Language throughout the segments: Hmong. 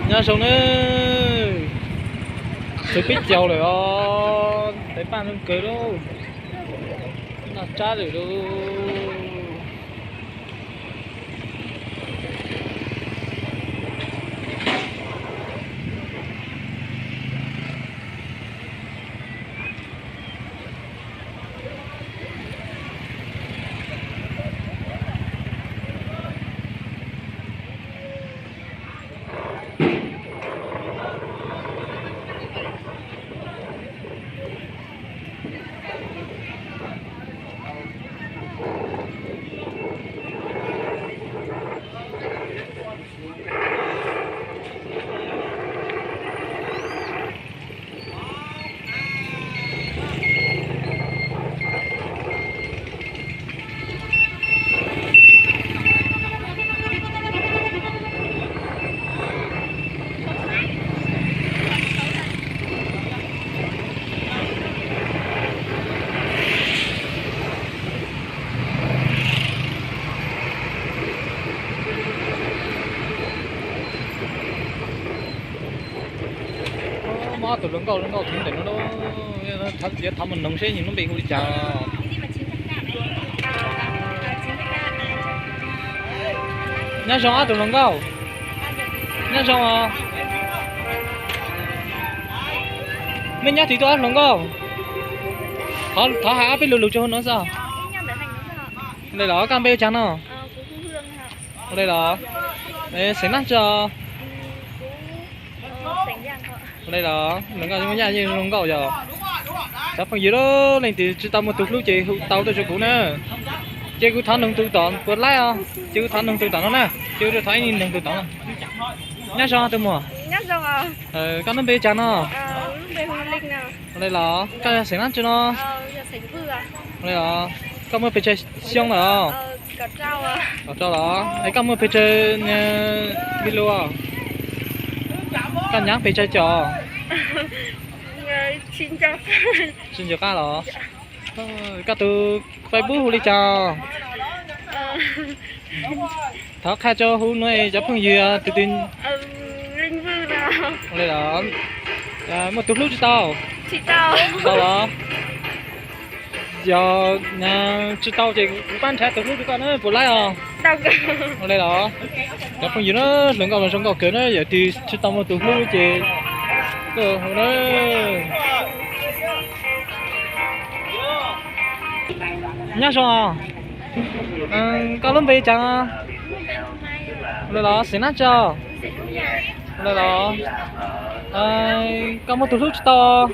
Nyob zoo nawb, txog peb caug lawm os, tais paj zoo kawg lauj, noj tsab lawm lauj. Muaj ob tug hluas nkauj zoo nkauj kiag ntawm no, yuav thov mus noog seb nws lub npe hu li cas. Nyob zoo ob tug hluas nkauj. Nyob zoo os. Mej nyob twg tuaj ob hluas nkauj? Thov hais ob peb lo lus rau hauv no xwb. Ua li los koj npe ua cas no? Ua li los, xeem nab tsi os? Ua li los hluas nkauj muaj yaj yeej zoo nkauj yog. Cov phooj ywg, leej twg tsis tau muaj tus hlub ces hu tau tuaj rau kuv na. Ces kuv thov noog tus tom puas laib os, ces kuv thov noog tus tom no na, ces kuv thov ib noog tus tom no. Nyob zoo tus muam. Koj lub npe cas no? Ua li los koj yog xeem nab tsi no? Ua li los koj muaj pes tsawg xyoo lawm? Kaum rau los? Es koj muaj pes tsawg vij lus? Koj nyab pes tsawg cov? Tsis nco qab los? Koj tus Facebook hu li cas? Thov qhia rau huv nuav cov phooj ywg tus twg. Ua li los, muaj tus hlub tsis tau? Tsis tau los? Yog tsis tau ces kuv pab nrhav tus hlub rau koj na, puas laib os? Ua li los, cov phooj ywg na, hluas nkauj los zoo nkauj kawg na, yog twg tsis tau muaj tus hlub ces tuaj hu na. Nyob zoo, koj lub npe cas? Ua li los xeem nab tsi? Ua li los, koj muaj tus hlub tsis tau?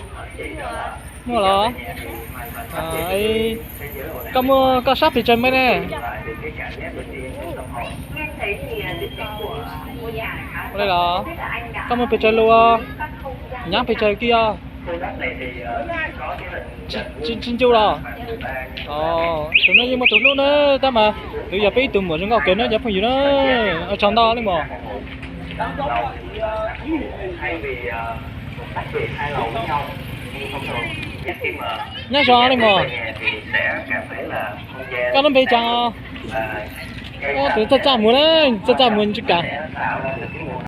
Muaj los? Koj muaj, koj sab pes tsawg npe ne? Ua li los, koj muaj pes tsawg lus? Nyab pes tsawg kiag? Tsis ncu los? Tus no yeej muaj tus hlub na, tab mas tus yog peb ib tug muam zoo nkauj kawg na cov phooj ywg na. Ua tsaug ntau leej muam. Nyob zoo leej muam, koj lub npe cas? Tus txaj txaj muag na, txaj txaj muag tsis kam.